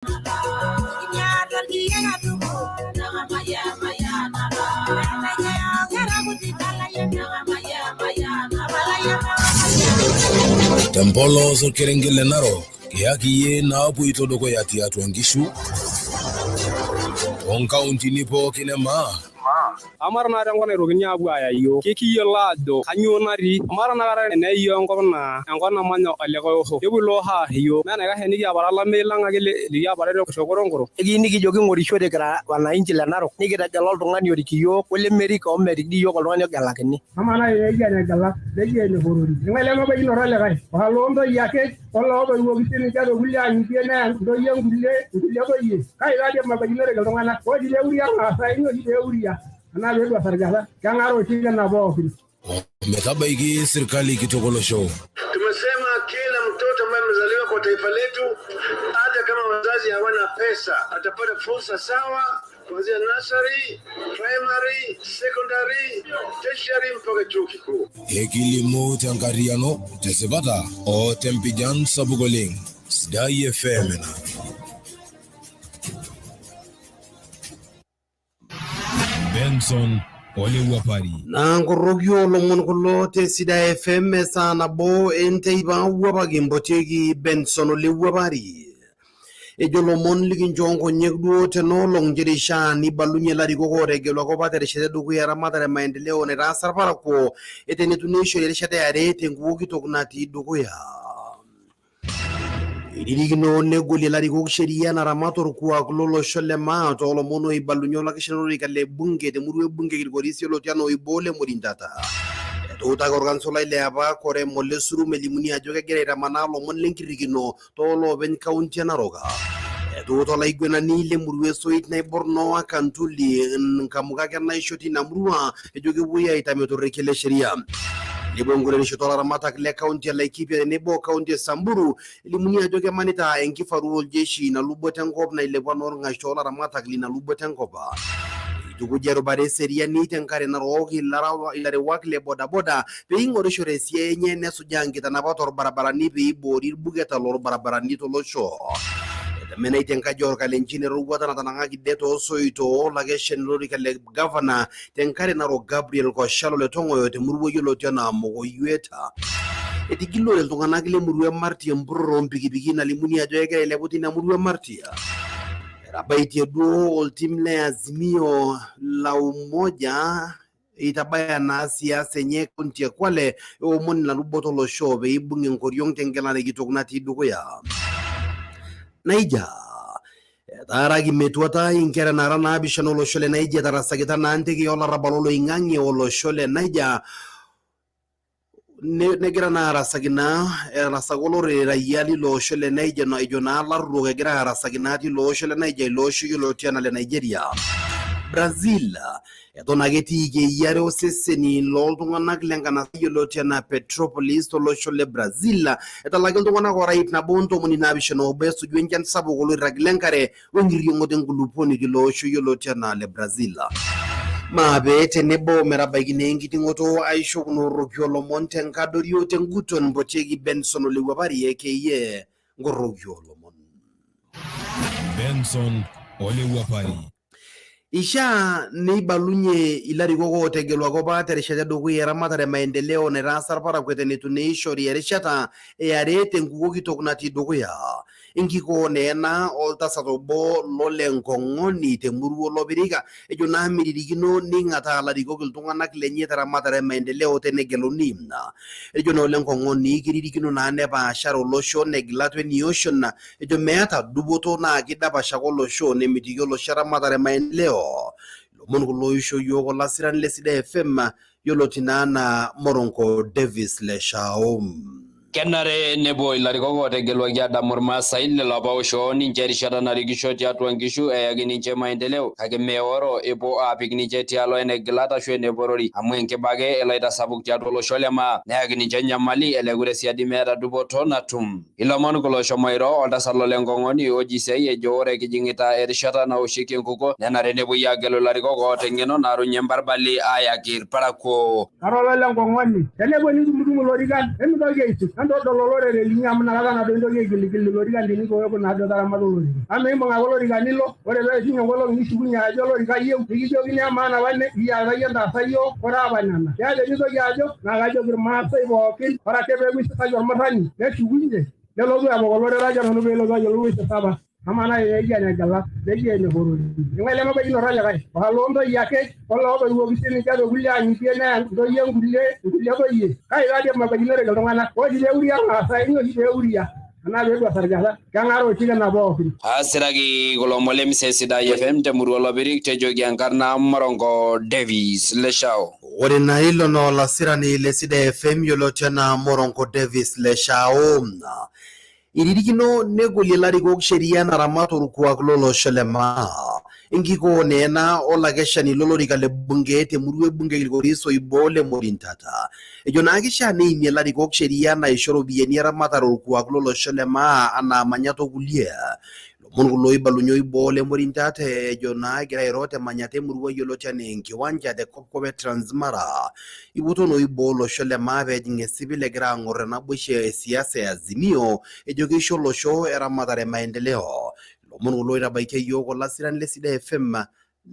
Tempolos orkerenget le Narok, kiyaki iyie naapoito dukuya tiatua nkishu toonkauntini pookin e maa. Amaa tenakata enkop naitokini aapuo aaya iyiook, kekiyiolo aajo kainyoo natii. Amaa tenakata eneya iyiook enkop naa enkop namanya olikae osho, nepuo ilo osho aar iyiook, mee enaikash enikiapare olameyu lang ake likiapare te koronkoro. Ekiyieu nikijo king'orisho kira wananchi le Narok nikitegela oltung'ani orik iyiook olemerik omerik dii iyiook oltung'ani ogelakini. Amaa naaji peeji enegila, neji eneporori, eng'ae lemebaikinoto olikae? Oloo ntoyie ake olootoiwuoki siininche tookulie ang'itie neya ntoyie nkulie toyie. Kai taadii emabaikinoreki iltung'anak? Ore oshi peuria irmaasai naa oshi peuria anaa peedu osarge, keng'ara oshi ina pookin. Metabaiki sirkali kitok olosho. Tumesema kila mtoto ambaye amezaliwa kwa taifa letu, hata kama wazazi hawana pesa, atapata fursa sawa kuanzia nursery, primary, secondary, tertiary mpaka chuo kikuu. Ekilimu tenkarriyiano, tesipata o tempijan sapuk oleng. Sidai FM ina. Benson Olewuapari. Naa nkoroki oolomon kulo te Sidai FM esaa nabo enteipa wuapaki mpotieki Benson Olewuapari. Ejo lomon likinchoo nkonyek duo tena olong nchere ishaa neibalunye ilarikok ootegeluaki apa terishata edukuya eramatare e maendeleo naitaasa irparakuo eton eitu naa eishori erishata e are tenkukuo kitok natii dukuya. Eiririkino negolie ilarikok sheria naramat orkuak lolosho le maa toolomon oibalunye olakeshani lolorika le bunge temurua e bunge Kilgoris yioloti anaa Oiboo le Morintata. Etuutaki orkansolai le apa Korem Ole Surum elimuni ajo kegira aitamanaa lomon lenkirrikino tooloopeny kaunti e Narok. Etuuta olaiguanani le murua e Soit Naibor Noah Kantuli nkamukak enaisho tina murua ejo kepuoi aitame torrekie le sheria. Nepuo enkuretisho toolaramatak le kaunti e Laikipia tenebo o kaunti e Samburu elimuni ajo kemanita enkifaru oljeshi ina luboto enkop nailepua naa orng'ash toolaramatak lina luboto enkop. Eitukuja erubata eseriani tenkare narok ilarewak le bodaboda pee eing'orisho tesiai enye nesujaa nkitanapat orbarabarani pee eiboori irbuketa lorbarabarani tolosho. Etemenaitie enkaji orkalenjin eroruata natanang'aki det oosoito olakeshani lolorika le gavana tenkare Narok Gabriel Koshalo le Tong'oyo temurua yioloti anaa Mokoyuet. Etigilore iltung'anak lemurua e Marti empurrore oompikipiki nalimuni ajo kegira ailepu tina murua e Marti. Etabaitie duo oltim le Azimio la Umoja eitabaya naa siasa enye kaunti e Kwale eomon ina luboto olosho pee eibung enkoriong tengelare kitok natii dukuya. Naija etaaraki metuata inkera naara naapishana olosho le Niger etarasakita naa ntekei olarrabal oloing'ang'e olosho le Niger negira naa arasaki naa erasaki olorere raia lilo osho le Niger ejo naa larruok egira arasaki naa tilo osho le Niger ilo osho yioloti anaa le Nigeria. Brazil eton ake etiiki eyiare oseseni looltung'anak lenkanasa yioloti anaa Petropolis tolosho le Brazil etalaki iltung'anak ora ip nabo ontomoni naapishana obo esuju enchan sapuk oloirrag lenkare wenkirriong'oto enkulupuoni tilo osho yioloti anaa le Brazil. Maape tenebo metabaiki naa enkiting'oto aisho kuna orroki oolomon tenkadori o tenguton mpotieki Benson Olewuapari aka Nkorroki oolomon. Benson Olewuapari. Ishaa neibalunye ilarikok ootegeluaki apa terishata edukuya eramatare e maendeleo naitaasa irparakuo eton eitu naa eishori erishata e are tenkukuo kitok natii dukuya. Enkikoo naa ena oltasat obo lole Nkong'oni temurua Olopirika ejo naa miririkino neing'ataa ilarikok iltung'anak lenye teramatare e maendeleo tenegeluni. Ejo naa ole Nkong'oni kiririkino naa nepaashare olosho negila Twenty Ocean ejo meeta dupoto naa kidapash ake olosho nemitiki olosho eramatare maendeleo. Ilomon kulo oisho iyiook olasirani le Sidai FM yioloti naa anaa Moronko Davis Leshaom. Kenare nepuo ilarikok ootegeluaki adamu Irmaasai lelo apa oishoo ninche erishata narikisho tiatua nkishu eyaki ninche maendeleo kake meoro epuo aapik ninche tialo enegilat ashu eneporori amu enkiba ake elo aitasapuk tiatua olosho le maa neyaki ninche enyamali eleku te siadi meeta dupoto natum. Ilomon kulo oshomo airo oltasat Lole Nkong'oni oji siai ejo ore kijing'ita erishata naoshieki enkukuo nenare nepuoi aagelu ilarikok oota eng'eno naarunye mbarbali aayaki irparakuo. Kara olole Nkong'oni, tenepuo nitumutumu ilorikan, nemintoki aisuk. Entodol olorere linyi amu inakata nabo intoki aigiligil ilorikan tenikooku naado taramata olorika. Amaa imbung ake olorika nilo, ore peishunye nkolong'i nishukunye ajo olorika iyieu, nikijokini amaa napa nikiata iyie entaasa yiok, ore apa nena. Keeta enitoki ajo, naa kajoki irmaasai pookin, ore ake peeku isisaki ormurrani, neshukunye, nelotu apok olorere ajo nanu peelotu ayiolou aisisapa. Amaa naaji neji enegila, neji eneporori. Ing'ae lemebaikinoto likae? Oloo ntoyie ake, olootoiwuoki sininche tokulie ang'itie neya ntoyie nkulie toyie. Kai taadi emabaikinoreki iltung'anak? Ore oshi peuria irmaasai, nyoo oshi peuria? Anaa peedua sargata, keng'ara oshi kena pookin. Asiraki kulo omon le Misa Sidai FM temurua Olopirik tejoki enkarna Morongo Davis Leshao. Ore naa ilo naa olasirani le Sidai FM yioloti anaa Morongo Davis Leshao. Iririkino negolie ilarikok sheria naramat orkuak lolosho le maa. Enkikoo naa ena olakeshani lolorika le bunge temurua e bunge Kilgoris oiboo le Morintata. Ejo naa kishaa neimie ilarikok sheria naisho ropiyiani eramatare orkuak lolosho le maa anaa manyat okulie. Lomon kulo oibalunye oiboo le Morintat ejo naa egira airo temanyata emurua yioloti anaa enkiwanja te kopkop e Transmara. Iputo naa oiboo olosho le maa peejing esipil egira ang'or naboisho e siasa e Azimio ejo keisho olosho eramatare maendeleo. Lomon kulo oitabaikia iyiook olasirani le Sidai FM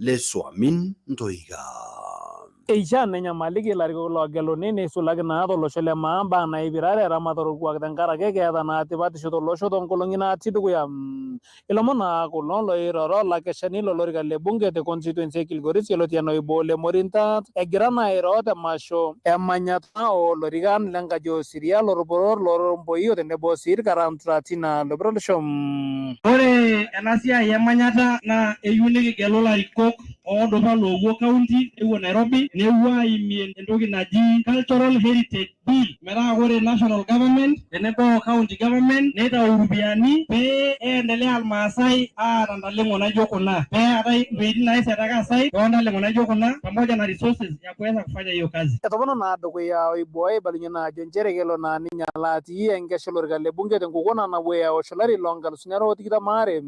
le Suamin Ntoika. Eishaa nenyamaliki ilarikok loogeluni neisulaki naa tolosho le maa mbaa naipirare eramatare orkuak tenkaraki keeta naa tipatisho tolosho toonkolong'i naatii dukuya. Ilomon naa kulo loiroro olakeshani lolorika le bunge te constituency e Kilgoris yioloti enaa Oiboo le Morintat egira naa airo te masho emanyata oo lorikan le nkaji osiria lorporor loromboi o tenebo sii ilkarantra tina lopiro olosho. Ore ena siai emanyata naa eyieu nikigelu ilarikok oodupa loopuo county nepuo Nairobi nepuo aimie entoki naji cultural heritage bill metaa ore national government tenebo o county government neitau iropiyiani pee eendelea irmaasai aata ntaleng'o naijo kuna peetae iwuejitin naisetaka site toontaleng'o naijo kuna pamoja na resources ya kuweza kufanya hiyo kazi. Etopona naa dukuya Oiboo aibalunye naa ajo nchere kelo naa ninye alo atii enkesha olorika le bunge tenkukuo naa napuo aosh olari loo nkalusuni are o tikitam aare.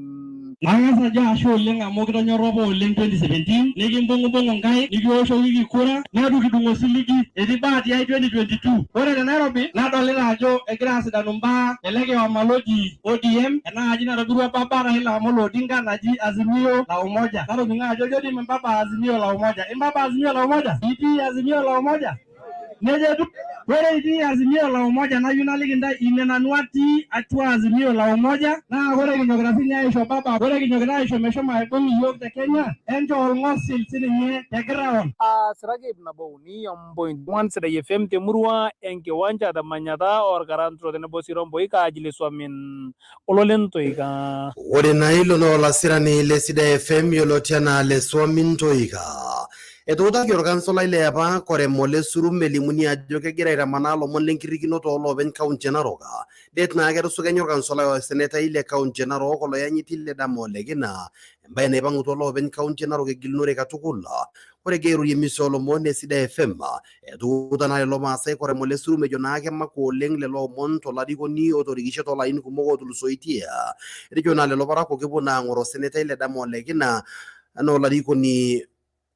Nang'as ajo ashe oleng amu kitonyora apa oleng 2017 nikimbung'ubung'u nkaik nikioshokiki kura neitu kidung osiligi etii bahati ai 2022. Ore te Nairobi nadolita ajo egira asidanu mbaa tele kioma loji ODM ena aji naitobirua baba Raila Amolo Odinga naji Azimio la Umoja. Natoning'o ajo ejo dii mbaba Azimio la Umoja. Imbaba Azimio la Umoja? Itii Azimio la Umoja? Nejo etiu ore itii Azimio la Umoja nayieu naliki intae ine nanu atii atua Azimio la Umoja naa ore kinyokita sinye aisho baba ore kinyokita aisho meshomo aibung iyiook te Kenya enchoo olng'osil sininye te ground. Aasiraki ip nabo uni ompoint ong'uan Sidai FM temurua enkiwanja temanyata oorkarantro tenebo sii Romboi Kaajili Suamin Ololentoika. Ore naa ilo naa olasirani le Sidai FM yioloti anaa Lesuamin Ntoika. Etuutaki orkansolai le apa Korem Ole Surum elimuni ajo kegira aitamanaa lomon lenkirrikino tooloopeny kaunti e Narok. Det naa ketusukenya orkansolai o senetai le kaunti e Narok oloyanyiti Ledama Olekina, embae naipang'utua loopeny kaunti e Narok egilunore katukul. Ore egira airorie emisa oolomon e Sidai FM, etuuta naa lelo maasai Korem Ole Surum ejo naa kemakwa oleng lelo omon tolarikoni otorikishe toolarin kumok ootulusoitie. Etejo naa lelo parakuo kepuo naa ang'or osenetai Ledama Olekina anaa olarikoni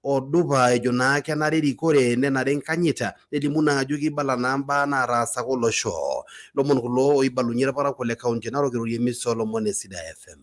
odupa ejo naa kenare erikore nenare enkanyit nelimu naa ajo keibala naa mbaa nataasaka olosho. Lomon kulo oibalunye irparakuo le kaunti e Narok eirorie emisa oolomon e Sidai FM.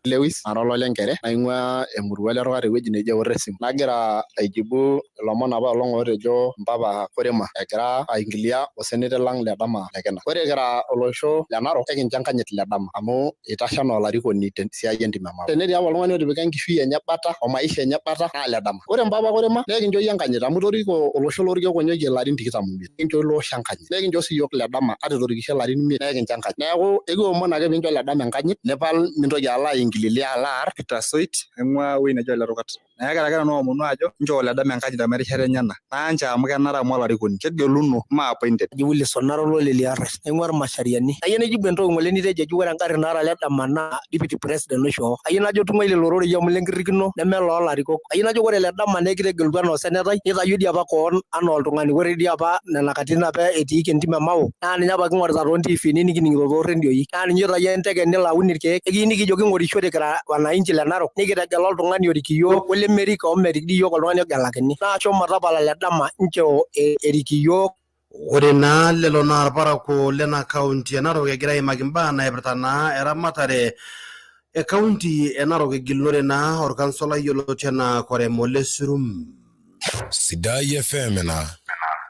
Lewis, nara ololenkere, naing'ua emurua Lerwa tewueji neji Eorresim. Nagira aijibu ilomon apa olong ootejo mpapa Korema egira aingilia osenetai lang Ledama Lekina. Ore kira olosho le Narok, ekincho enkanyit Ledama amu eitashe anaa olarikoni te siai entim e Mara. Tenetii apa oltung'ani otipika enkishui enye bata o maisha enye bata naa Ledama. Ore mpapa Korema naa ekincho iyie enkanyit amu itoriko olosho lorkeek ilarin tikitam oimiet. Ekincho ilo osho enkanyit. Naa ekincho sii iyiook Ledama ata itorikishe ilarin imiet naa ekincho enkanyit. Neeku ekiomon ake piincho Ledama enkanyit nipal mintoki alo aingililia alo aar. Peter Soit aing'ua ewueji neji Olerukat. Neeku kira ake nanu aomonu ajo nchoo Ledama enkanyit amu erishata enye ena. Naa nchoo amu kenare amu olarikoni. Kegeluno mme appointed. Kaji Wilson nara olole liarras naing'ua Irmashariani. Ayieu naijibu entoki ng'ole nitejo eji ore engarri naata Ledama naa deputy president oishoo. Ayieu najo tung'ai lelo rorei amu lenkirrikino neme loo larikok. Ayieu najo ore Ledama naa ekitegelutua anaa osenetai nitayio dii apa koon anaa oltung'ani. Ore dii apa nena katitin apa etiiki entim e Mao naa ninye apa king'orita too ntiifini nikining'ito too rrendioi. Naa ninye oitayio enteke nelo aun irkeek. Ekiyieu nikijo king'orishore kira wananchi le Narok nikitegela oltung'ani orik iyiook olemerik omerik dii iyiook oltung'ani ogelakini. Naa shomo tapala Ledama nchoo erik iyiook. Ore naa lelo naa irparakuo lena kaunti e Narok egira aimaki imbaa naipirta naa eramatare e kaunti e Narok egilunore naa orkansolai yioloti anaa Korem Ole Surum. Sidai FM ina.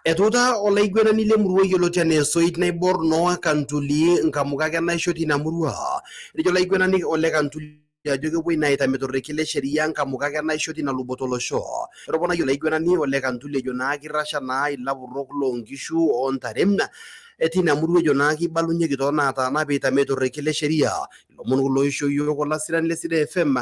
Etuuta olaiguanani lemurua yioloti anaa Esoit Naibor Noah Kantuli nkamukak enaisho tina murua. Etejo olaiguanani Ole Kantuli ajo kepuoi naa aitamit orekie le sheria nkamukak enaisho tina luboto olosho. Etoponayie olaiguanani Ole Kantuli ejo naa kirrasha naa ilapurrok loonkishu ontare tina murua ejo naa keibalunyeki toonaataana peitamei torekie le sheria. Ilomon kulo oishoo iyiook olasirani le Sidai FM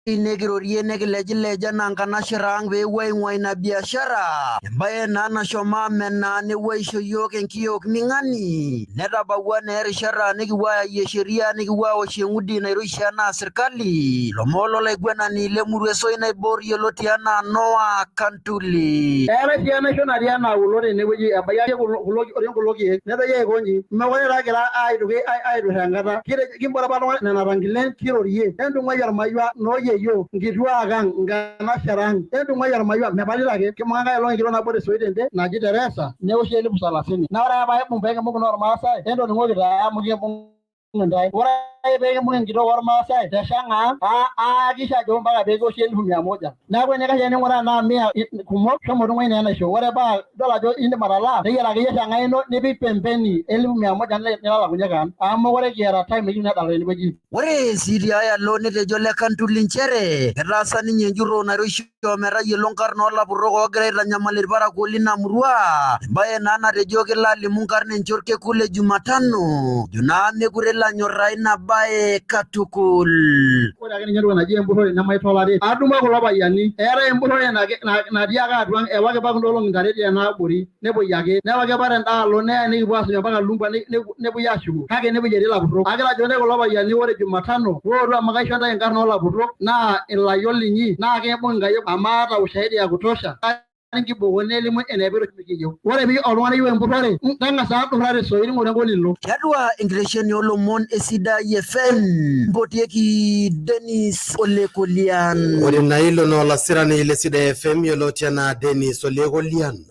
Nekirorie nekilejilej anaa nkanashera ang peepuo aing'ua ina biashara, embae naa nashomo amenaa nepuo aisho iyiook enkiyok ming'ani. Netabawua naa erishata nikipuo ayayie sheria nikipuo aoshie eng'udi nairoshi anaa sirkali. Lomon lolaiguanani le murua e Soinaibor yioloti anaa Noah Kantuli. Eetae sii enaisho natii anaa kulo tenewueji ebaiki ake kulo otii kulo keek nedoyio aikonji mekure taa egira aitoki aiturraa enkata. Kimpot apa iltung'anak nena tankilen kirorie, entung'uai ormayua noo yieyioo, nkituak ang, nkanashera ang, entung'uai ormayua mepalita ake. Kimbung'a nkae olong enkitok nabo te soit tende naji Teresa neoshi elifu salasini. Naa ore ake paa aibung pee kimbung kuna ormaasai entoning'oki taa amu kimbung intae. Ore ake pee kimbung enkitok ormaasai te Shang'a ang aakikisha ajo mpaka pee kioshi elifu mia moja. Neeku enaikash ening'uraa tenaa mia kumok, shomo tung'uai naa enaisho. Ore paa idol ajo indim atalaa, teyiara akeyie shang'a ino nipik pembeni elifu mia moja nilalakunye kaan. Amu mekure kiata time nikitum nedala tenewueji. Ore sii tiai alo netejo Ole Kantuli nchere etaasa ninye enjurro nairoshi ometayiolo nkarn oolapurrok oogira aitanyamal irparakuo lina murua, embae naa natejo kelo alimu nkarn enche orkekun le Jumatano ejo naa mekure elo anyorraa ina bae katukul. Ore ake ninye entoki naji empurrore nemaitolari. Adumua kulo payiani. Eetae empurrore natii ake atua ang, ewaki apa kunda olong'i ntare tena abori, nepuoi ake. Newaki apa tenda alo neya nikipuo asuj mpaka Lumbwa nepuoi ashuko. Kake nepuoi etii ilapurrok. Agira ajoki ntae kulo payiani ore Jumatano wootu amu kaisho ntae inkarn oolapurrok naa ilayiok linyi naa kiibung inkayiok amu aata ushahidi ya kutosha. Nkiboko nelimu enepik nikiyieu. Ore pee oltung'ani oyieu empurrore, tang'asa ndurra tesoit ng'ura enkop nilo. Tiatua enkitesheni oolomon e Sidai FM, mpotieki Dennis Olekolian. Ore naa ilo naa olasirani le Sidai FM yioloti anaa Dennis Olekolian.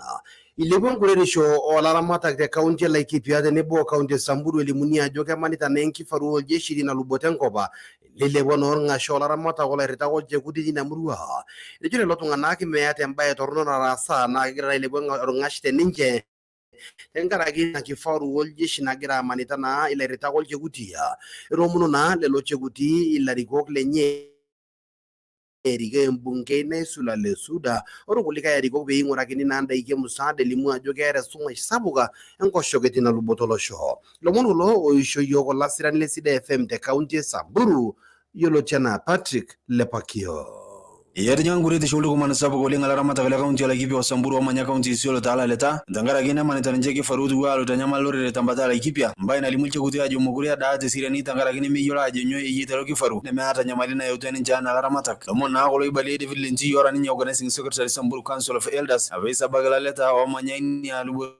Ilepua enkuretisho oolaramatak te kaunti e Laikipia tenebo o kaunti e Samburu elimuni ajo kemanita naa enkifaru oljeshi tina luboto enkop neilepua naa orng'ash oolaramatak olairritak olchekuti tina murua. Etejo lelo tung'anak meeta embae torrono nataasa naa kegira ailepu orng'ash teninche tenkaraki ina kifaru oljeshi nagira amanita naa ilairritak olchekuti. Etoomono naa lelo chekuti ilarikok lenye erikoo embungei naisul Lesuuda orkulikae arikok pee eing'urakini naa ndaiki e musaada elimu ajo keeta esumash sapuk enkoshoke tina luboto olosho. Ilomon kulo oisho iyiook olasirani le Sidai FM te kaunti e Samburu yioloti anaa Patrick Lepakio. Etijing'a nkuretisho oltukuman sapuk oleng ilaramatak le kaunti e Laikipia o Samburu oomanya kaunti e Isiolo toolaleta tenkaraki nemanita ninche kifaru otiwua aloitanyamal lorere tembata e Laikipia, embae nalimu ilchekuti aajo mekure edaa teseriani tenkaraki nemeyiolo aajo nyoo eyieita ilo kifaru nemeeta nyamali nayautua ninche anaa ilaramatak. Lomon naa kulo oibalie David Lentii ora ninye Organizing Secretary Samburu Council of Elders apa eisabaki ilaleta oomanya ina luboto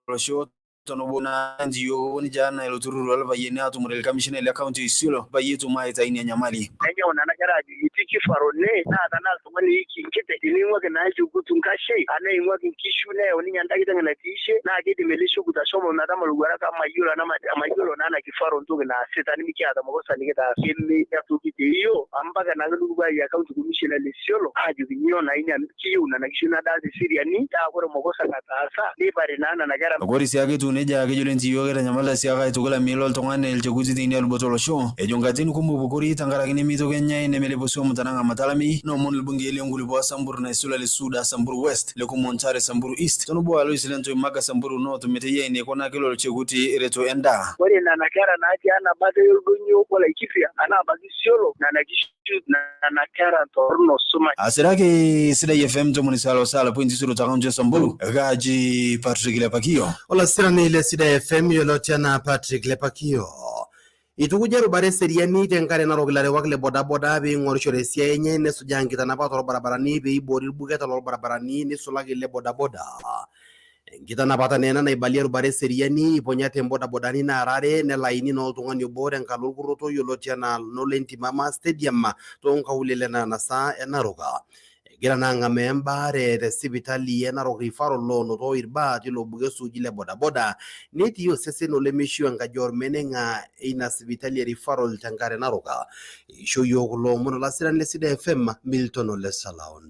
olosho tonobo naa ntiyo kepuo ninche anaa ilo turrur loo lpayiani aatumore ilkamishinai le kaunti e Isiolo peyie etum aitayu ina nyamali. Nejo nena kera ajo etii kifaru ene naa tenaa oltung'ani oiki enkiteng tening'uaki naa ilchekuti nkashe anaa eing'uaki nkishu neyau ninye enda kiteng natiishe naa keidim ele shekut ashomo metama olowuarak amu mayiolo ena mayiolo naa ena kifaru entoki naasita nimikiata makosa nikitaasa ina toki te iyio amu mpaka naake nikipuo ayia county commissioner le Isiolo aajoki nyoo naa ina kiyieu nena kishu nadaa teseriani naa ore makosa nataasa neipari naa nena kera. Ore sii ake etiu nejia, kejo Lentiyio keitanyamalita sii ake aitoki olameyu loltung'ani ilchekuti teina luboto olosho. Ejo nkatitin kumok epukori tenkaraki nemeitoki enyai nemelepo swam tenang'amata olameyu, neomon ilbungei le nkulupuo Samburu Naisula Lesuuda Samburu West, Lekumo Ntare Samburu East, tonobo o Alois Lentoi Maga Samburu North meteyia eneikunaki lelo chekuti reto endaa. Ore nena kera naatii ena bata oldonyio o Laikipia anaa abaiki Isiolo nena kishu nena kera torrono sumash. Asiraki Sidai FM 97.0 te kaunti e Samburu, kaji Patrick Lepakio. Olasirani le Sidai FM yioloti anaa Patrick Lepakio. Itukuja erubata eseriani tenkare narok ilarewak le bodaboda pee eing'orishore esiai enye nesujaa nkitanapat orbaribarani pee eiboori irbuketa lorbaribarani neisulaki ile bodaboda. Enkitanapata naa ena naibalie erubata eseriani iponyate embodabodani naara are nelaini naa oltung'ani obo tenkalo orkurroto yioloti anaa Nolentimama Stadium toonkaulele ena anasa e Narok. Egira naa ang'amaa embaare te sipitali e Narok Referral loonoto irbaa tilo buket suuji le bodaboda netii osesen olemeishiu enkaji ormeneng'a eina sipitali e Referral tenkare Narok. Eishoo yiok kulo omon olasirani le Sidai FM Milton Ole Salaun.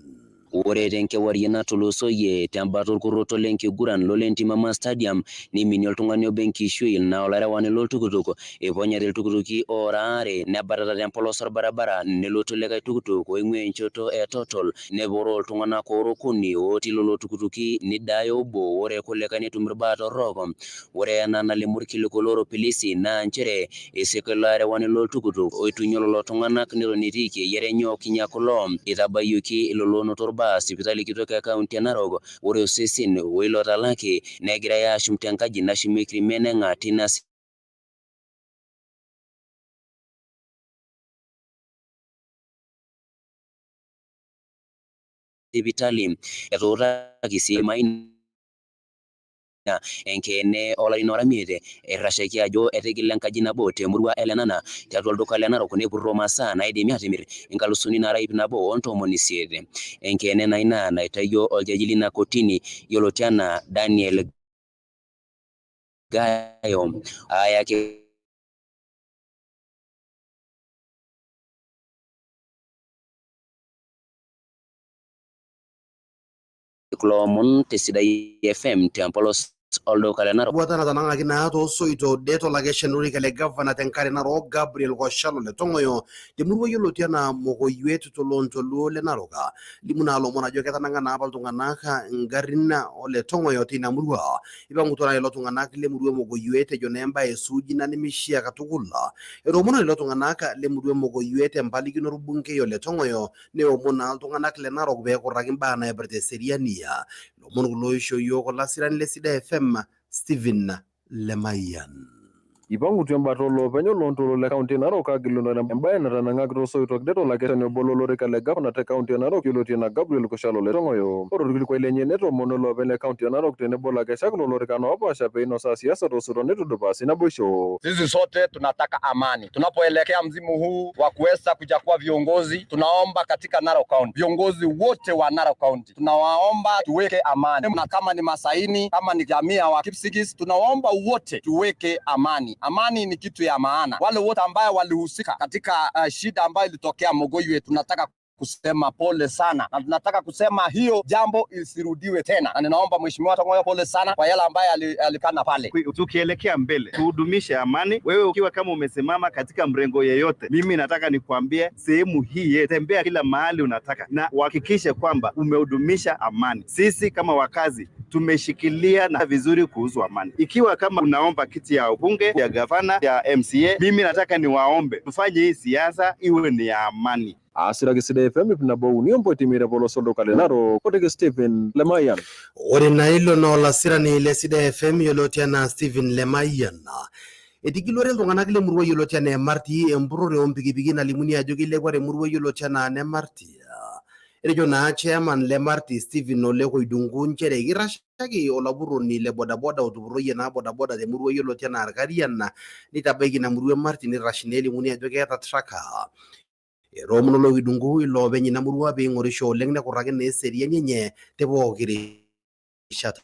Ore tenkewarie natulusoyie tembata orkurroto lenkiguran lolentimama Stadium neiminie oltung'ani obo enkishui naa olarewani loltukutuk eiponyate iltukutuki oora aare nebatata tempolos orbaribara nelotu likae tukutuk oing'ua enchoto e Total neporoo iltung'anak oora okuni otii lelo tukutuki nidaaya obo ore kulikae netum irbaa torrok. Ore enaa nalimu irkiliku loorpolisi naa nchere eisika ilo arewani loltukutuk oitunyuo lelo tung'anak neton etiiki eyiara enye okinya kulo. Eitabayioki lelo oonoto irbaa sipitali kitok e kaunti e Narok. Ore osesen oilo otalaki negirai aashum tenkaji nashumieki irmeneng'a tina sipitali. Etuutaki sii Maina enkeene oolarin oora imiet eirashaki ajo etigila enkaji nabo temurua e Lenana tiatua olduka le Narok nepurroo masaa naidimi aatimir inkalusuni naara ip nabo ontomoni isiet. Enkeene naa ina naitayio oljaji lina kotini yioloti anaa Daniel Gayo ayaki kulo omon te Sidai FM tempolos olduka le Narok. Buata natanang'aki naa toosoito det olakeshani lorika le gavana tenkare Narok Gabriel Koshalo le Tong'oyo temurua yioloti anaa Mokoyuet toloontoluo le Narok. Limu naa lomon ajo ketanang'a naa apa iltung'anak ingarrin ole Tong'oyo teina murua. Ipang'utua naa lelo tung'anak le murua Mokoyuet ejo naa embae suuji ina nemeishia katukul. Etoomono lelo tung'anak le murua Mokoyuet empalikino orbungei ole Tong'oyo neomon naa iltung'anak le Narok peekurraki imbaa naipirta eseriani. Lomon kulo oishoo yiok olasirani le Sidai FM Stephen Lemayian. Ipang'utua embata oloopeny oloontoluo le kaunti e Narok aagilunore embae natanang'aki toosoitok det olakeshani obo lolorika le gavana te kaunti e Narok yioloti anaa Gabriel Koshalo le Tong'oyo. Ore orkilikuai lenye netoomono iloopeny le kaunti e Narok tenebo lakeshak loolorikan oopaasha pee inosaa siasa tosotua neitudupaa sii naboisho. Sisi sote tunataka amani. Tunapoelekea msimu huu wa kuweza kuchagua viongozi, tunaomba katika Narok County, viongozi wote wa Narok County tunawaomba tuweke amani, na kama ni Masaini, kama ni jamii ya Wakipsigis, tunawaomba wote tuweke amani. Amani ni kitu ya maana. Wale wote ambayo walihusika katika shida ambayo ilitokea Mogoywe, tunataka kusema pole sana, na tunataka kusema hiyo jambo isirudiwe tena, na ninaomba Mheshimiwa Tong'oyo pole sana kwa yale ambaye alikana pale. Tukielekea mbele tuhudumishe amani. Wewe ukiwa kama umesimama katika mrengo yeyote, mimi nataka nikuambie sehemu hii, tembea kila mahali unataka na uhakikishe kwamba umehudumisha amani. Sisi kama wakazi tumeshikilia na vizuri kuhusu amani. Ikiwa kama unaomba kiti ya ubunge, ya gavana, ya MCA, mimi nataka niwaombe tufanye hii siasa iwe ni ya amani. Aasiraki Sidai FM ip nabo uni ompointi imiet tempolos olduka le Narok otiki Stephen Lemayian. Ore naa ilo naa olasirani le Sidai FM yioloti anaa Stephen Lemayian. Etigilware iltung'anak lemurua yioloti anaa Emarti empurrore oompikipiki nalimuni ajo keilepua temurua yioloti anaa Nemarti. Etejo naa chairman le Marti Stephen Ole Koidungu nchere kirashaki olapurroni le bodaboda otupurroyie naa bodaboda temurua yioloti anaa Irkarian neitabaiki ina murua e Marti neirash naa elimuni ajo keeta tracker. Etoomono Loidungu iloopeny ina murua peing'orisho oleng nekurraki naa eseriani enye te pooki rishata.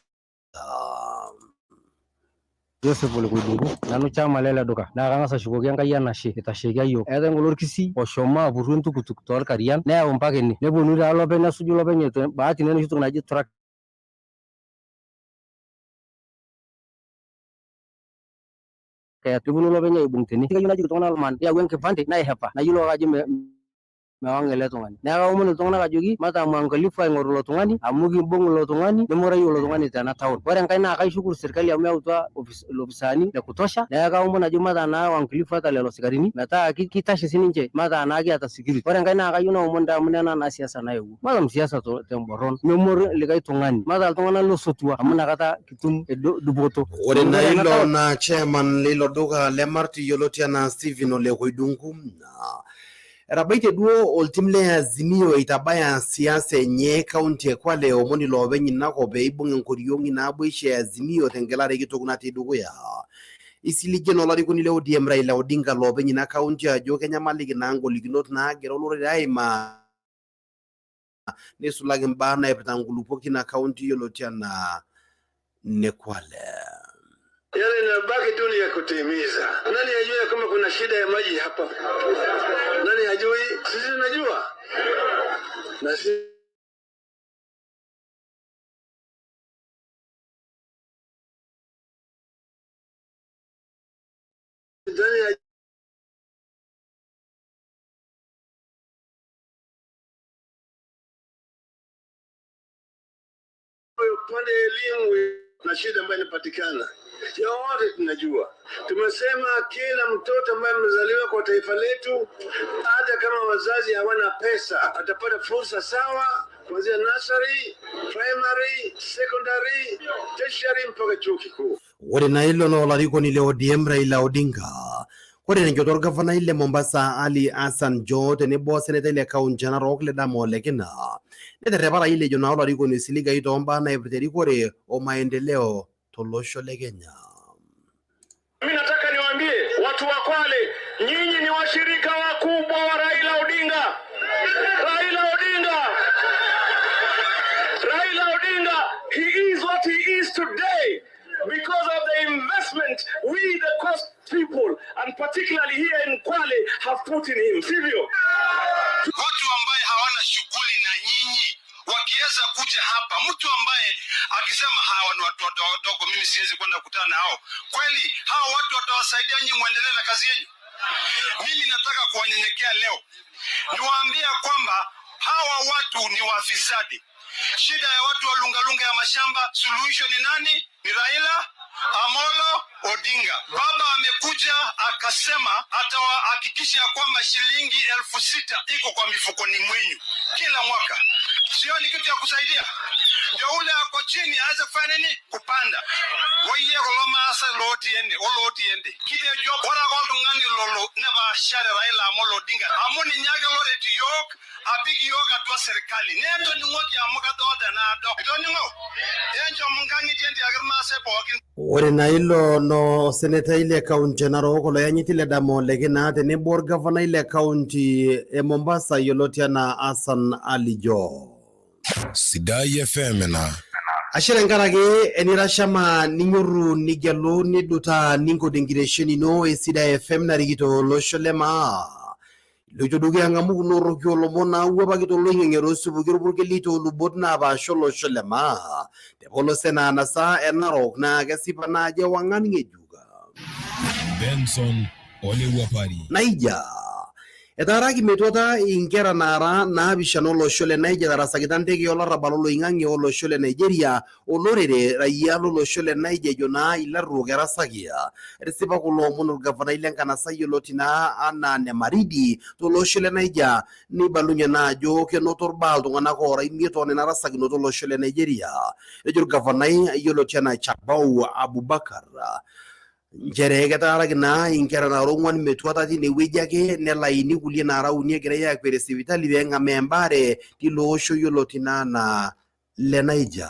Joseph Ole Koidungu, nanu chama lele duka. Naa kang'as ashukoki Enkai enashe eitashekia iyiook. Eetae ng'ole orkisii oshomo apurru entukutuk toorkarian neyau mpaka ene. Neponunui taa lopeny nesuju lopeny bahati naa enoshi toki naji track neponu lopeny aibung tene. Kayieu najoki iltung'anak man yau enkipande naihepa nayiolou ake ajo mewang' ele tung'ani. Neeku kaomon iltung'anak ajoki mataa mwangalifu aing'oru ilo tung'ani amu kimbung' ilo tung'ani nemurayu ilo tung'ani tena town. Ore enkae naa kaishukuru serkali amu eyautua ilopisaani le kutosha neeku kaomon ajo mataa naa waangalifu ata lelo sikarini metaa kitashe sininche mataa naa kiata security. Ore enkae naa kayieu naomon ntae amu nena naa siasa nayewuo. Matam siasa temborron nemor likae tung'ani. Mataa iltung'anak losotua amu inakata kitum dupoto. Ore Amu naa ore ena ilo town naa chairman leilo duka le Marti yioloti anaa Stephen Ole Koidungu. Etabaitie duo oltim le Azimio eitabaya siasa enye kaunti e Kwale eomon iloopeny ina kop peibung enkoriong ina naboisho e Azimio tengelare kitok natii dukuya. Isiligie naa olarikoni le ODM Raila Odinga loopeny ina kaunti ajo kenyamaliki naa ngolikinot naagira olorere aimaa. Neisulaki imbaa naipirta nkulupuok tina kaunti yioloti anaa ne Kwale. Yale inabaki tu ni ya kutimiza. Nani ajue kama kuna shida ya maji hapa? Nani hajui? Sisi tunajua. Na sisi nani upande elimu na shida ambayo inapatikana yote tunajua. Tumesema kila mtoto ambaye amezaliwa kwa taifa letu, hata kama wazazi hawana pesa, atapata fursa sawa kuanzia nursery, primary, secondary, tertiary mpaka chuo kikuu. Ore naa ilo naa olarikoni le ODM Raila Odinga. Ore tenchoto orgavanai le Mombasa Ali Hassan Joho tenebo osenetai le kaunti e Narok Ledama Olekina neterrepa Raila ejo naa olarikoni oisiligayu toombaa naipirta erikore o maendeleo tolosho le Kenya. Mimi nataka niwaambie watu wa Kwale, nyinyi ni washirika wakubwa wa Raila Odinga. Raila Odinga, Raila Odinga, he is what he is today because of the investment we the coast people and particularly here in Kwale have put in him. Sivyo? Watu ambaye hawana shughuli na nyinyi wakiweza kuja hapa, mtu ambaye akisema hawa ni watu wadogo, mimi siwezi kwenda kukutana na hao, kweli hao watu watawasaidia nyinyi muendelee na kazi yenu? Mimi nataka kuwanyenyekea leo, niwaambia kwamba hawa watu ni wafisadi. Shida ya watu wa lungalunga ya mashamba, suluhisho ni nani? Ni Raila Amolo Odinga. Baba amekuja akasema atawahakikisha ya kwamba shilingi 6,000 iko kwa mifukoni mwenyu kila mwaka. Sio ni kitu ya kusaidia? Ndio ule ako chini aweze kufanya nini? Kupanda. Woiye kulo maasai lotii ene olotii ende. Kitejo ore ake oltung'ani lolo nepaashare Raila Amolo Odinga amu ninye ake loret iyiok apik iyiok atua serikali. Nentoning'oki amu kadolta enaado. Itoning'o? Enchom inkang'itie entiaki irmaasai pookin. Ore naa ilo no osenetai le kaunti e Narok oloyanyiti Ledama Olekina tenebo orgavanai le kaunti e Mombasa yioloti anaa Hassan Ali Joho. Sidai FM ena. Ashe tenkaraki enirashama ninyoru nigelu nidutaa ninkot enkitesheni ino e Sidai FM narikito olosho le maa. Iloito dukuya ng'amu kulo orroki olomon naawuapaki toloing'ang'e tosupuki orpurkeli toolubot naapaasha olosho le maa. Tepolos enaa nasaa e Narok naa kesipa naa ajo ewang'an ng'ejuk. Benson Olewuapari. Naija. Etaaraki metuata inkera naara naapishana olosho le Niger etarasakita ntekei olarrabal oloing'ang'e olosho le Nigeria olorere raia lolosho le Niger ejo naa ilarruok erasaki. Etisipa kulo omon orgavanai lenkanasa yioloti naa anaa Nemaridi tolosho le Niger neibalunye naa ajo kenoto orbaa iltung'anak oora imiet toonena rasakinoto olosho le Nigeria. Etejo orgavanai yioloti anaa Chabau Abubakar nchere ketaaraki naa inkera naara ong'wan metuata tinewueji ake nelaini kulie naara uni egirai aakwet sipitali pee eng'amaa embaare tilo osho yioloti naa anaa le Niger.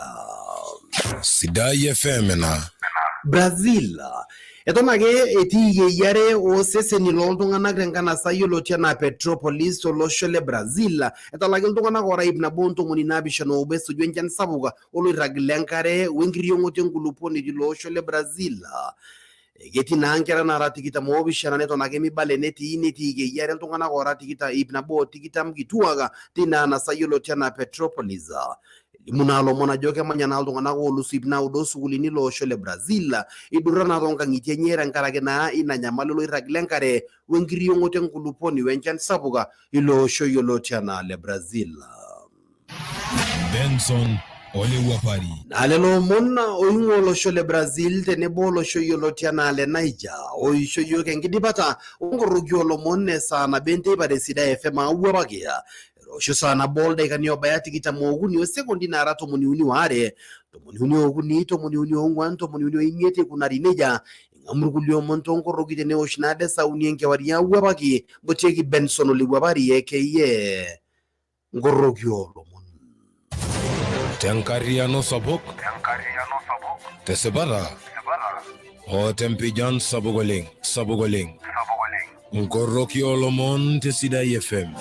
Sidai FM ena. Brazil. Eton ake etii eyiare ooseseni looltung'anak tenkanasa yioloti anaa Petropolis tolosho le Brazil. Etalaki iltung'anak oora 171 esuju enchan sapuk oloirrag lenkare wenkiriong'oto enkulupuoni tilo osho le Brazil. Ketii naa nkera naara 27 neton ake mibala enetii netii eyiare iltung'anak oora 120 kituak tina anasa yioloti anaa Petropolis. Elimu naa lomon ajo kemanya naa iltung'anak oolusu 900 osukuulini ilo osho le Brazil eidurra naa toonkang'itie enye tenkaraki naa ina nyamali oloirrag lenkare wenkiriong'oto enkulupuoni wenchan sapuk ilo osho yioloti anaa le Brazil. Benson Olewuapari. Naa lelo omon oing'ua olosho le Brazil tenebo olosho yioloti anaa le Niger oisho yiok enkidipata onkoroki oolomon esaa nabo enteipa te Sidai FM aawuapaki. Etoosho saa nabo oldaikani obaya 23 osekondi naara 32, 33, 34, 35 eikunari nejia. Ing'amu irkulie omon toonkoroki tenewosh naado saa uni enkewarie aawuapaki mbotieki Benson Olewuapari aka nkoroki oolomon. Tenkarriyiano sapuk, tesipata o tempijan sapuk oleng, sapuk oleng. Nkoroki oolomon te Sidai FM.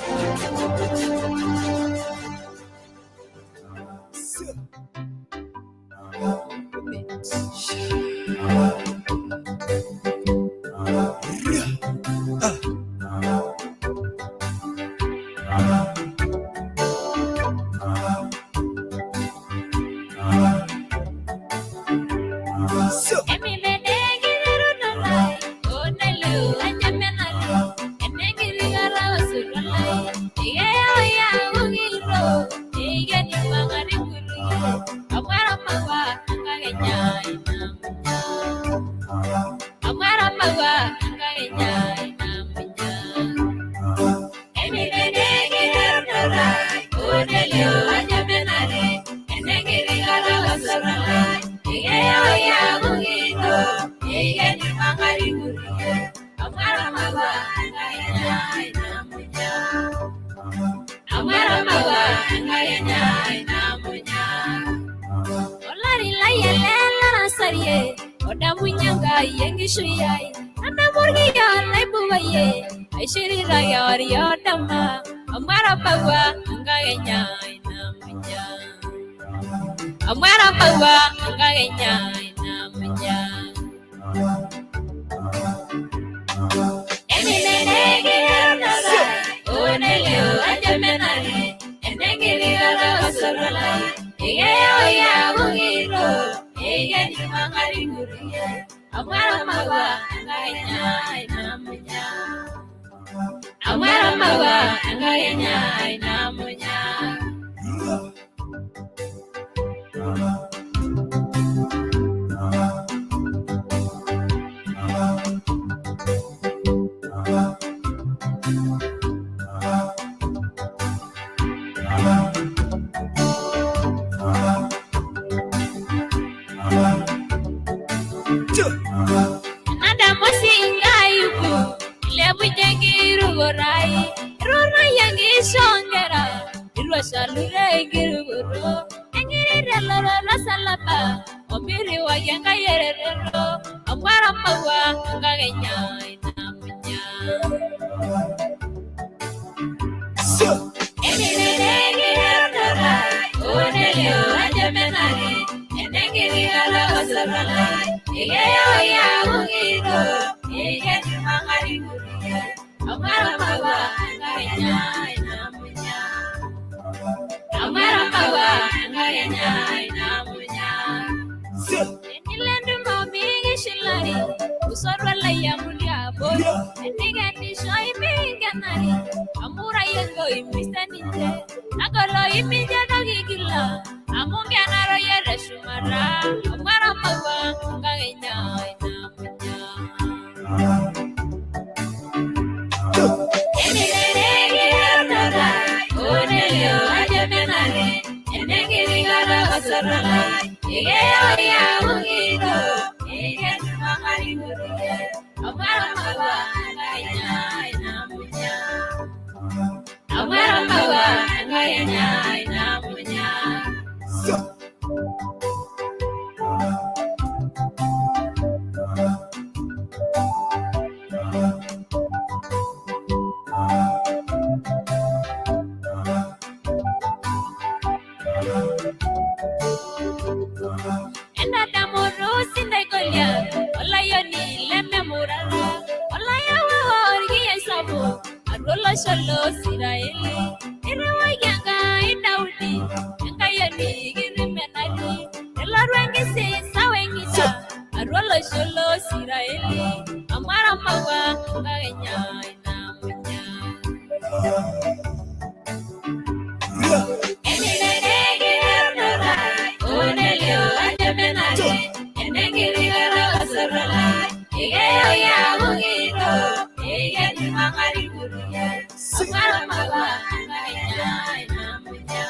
enkakenya inamunya. Olari lai ele larasarie, odamunye Enkai enkishui ai. Nadamu orkiyo laibubayie, aishirita kewarie odama, amu etabawua enkakenya inamunya. Amu etabawua enkakenya inamunya. Nadamu singayuku ilepunye enkirukoto ai, irurayie enkisho nkera, iruashalu tenkirukoto, eng'irita elororo osalaba, omiriwaki Enkai eretoto, amu etamawua enkakenya inamunya. Onelio ajo menare, enenkiti kata osarge lai, ekeyau aaku kito, ekenimang'ari kutukie, amu etamawua enkakenya inamunya. Amu etamawua enkakenya inamunya. Tenilo entumo mikishilari, osotua lai amu liabori, tenikenisho minkenari, amu ira iyie enkoimis teninche, nagolo mincho toki kila, amu nkenaro iyie teshumata, amu etamawua enkakenya inamunya. Onelio ajo menare, enenkiti kata osarge lai, ekeyau aaku kito, ekenimang'ari kutukie, amu etamawua enkakenya inamunya. Amu etamawua enkakenya inamunya. Entadamutu sintaikolia, olayioni lememurata, olayaua orkiyiai sapuk, atua olosho loosiraeli. Iriwaki Enkai Daudi, enkayioni kiti menati, nelotu enkisisa weng'ita, atua olosho loosiraeli, amu etamawua enkakenya inamunya. Onelio ajo menare, enenkiti kata osarge lai, ekeyau aaku kito, ekenimang'ari kutukie, amu etamawua enkakenya inamunya.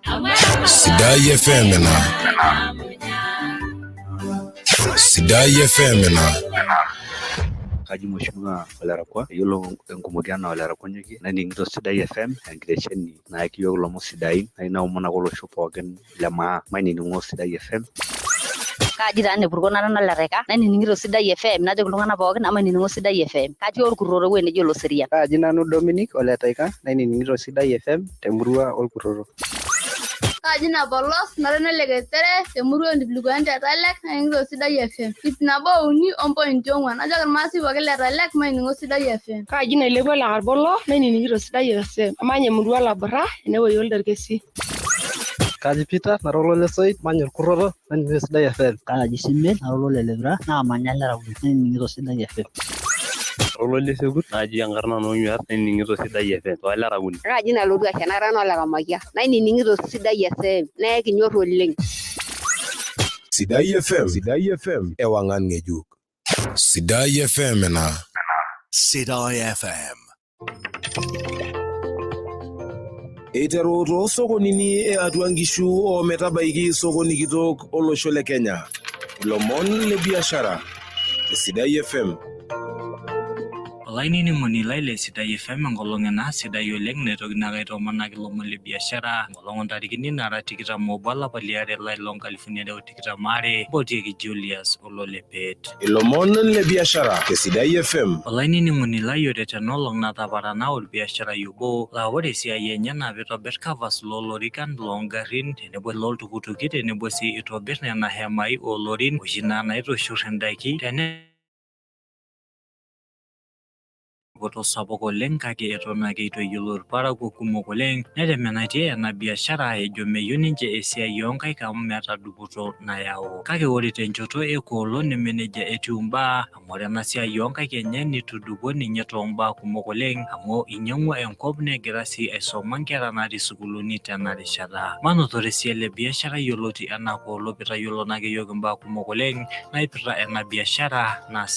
Amu etamawua Sidai FM ina. Sidai FM ina. Kaji Mheshimiwa Ole yiolo enkumoki anaa Ole Rakwa naning'ito Sidai FM enkitesheni naaki iyiok ilomon sidain naa inaomon ake olosho pookin le maa mainining'o Sidai FM. Kaji taa Nepurko nara nolereka nainining'ito Sidai FM najoki iltung'anak pookin amainining'o Sidai FM. Katii Orkuroro ewueji neji Oloserian. Kaji nanu Dominic Oletaika nainining'ito Sidai FM temurua Orkuroro. Kaji Napolos nara neleketere temurua ontipilikuani te Talek nainining'ito Sidai FM. 103.4 najoki irmaasai pookin le Talek mainining'o Sidai FM. Kaji nailepua ole Karbolo nainining'ito Sidai FM. Amanya emurua Labura enewueji olderkesi. Kaji Peter nara ololesoit manya Orkuroro nainining'ito Sidai FM. Kaji Simen nara ololelevira naamanya Lerauni nainining'ito Sidai FM. Ololesekut naji enkarna noonyuat nainining'ito Sidai FM toolerauni. Kaji nalotu asha nara nolekamakia nainining'ito Sidai FM naa ekinyor oleng. Sidai FM. Sidai FM. Ewangan ng'ejuk. Sidai FM ina. Sidai FM. Eiteru toosokonini e atua nkishu o metabaiki sokoni kitok olosho le Kenya. Ilomon le biashara. Te Sidai FM. Olainining'oni lai le Sidai FM, enkolong ena sidai oleng naitoki naake aitomonaki ilomon le biashara, enkolong ontarikini nara 21 olapa liare lai lo nkalifuni are o 22, mpotieki Julius Ololepet. Ilomon le biashara te Sidai FM. Olainining'oni lai, ore tenolong nataparana olbiasharai obo laa ore esiai enye naa pitobir covers loolorikan loongarrin tenebo looltukutuki tenebo sii itobir nena hemai oolorin oshi naa naitushur indaiki tene dupoto sapuk oleng, kake eton ake eitu eyiolou irparakuo kumok oleng netemenaitie ena biashara, ejo meyieu ninche esiai oonkaik amu meeta dupoto nayau. Kake ore tenchoto e Koolo neme nejia etiu imbaa, amu ore ena siai oonkaik enye nitudupo ninye toombaa kumok oleng, amu inyang'ua enkop negira sii aisoma nkera natii sukuuluni tena rishata. Manotore sii ele biashara yioloti enaa Koolo pitayiolo naake yiok imbaa kumok oleng naipirta ena biashara naasita.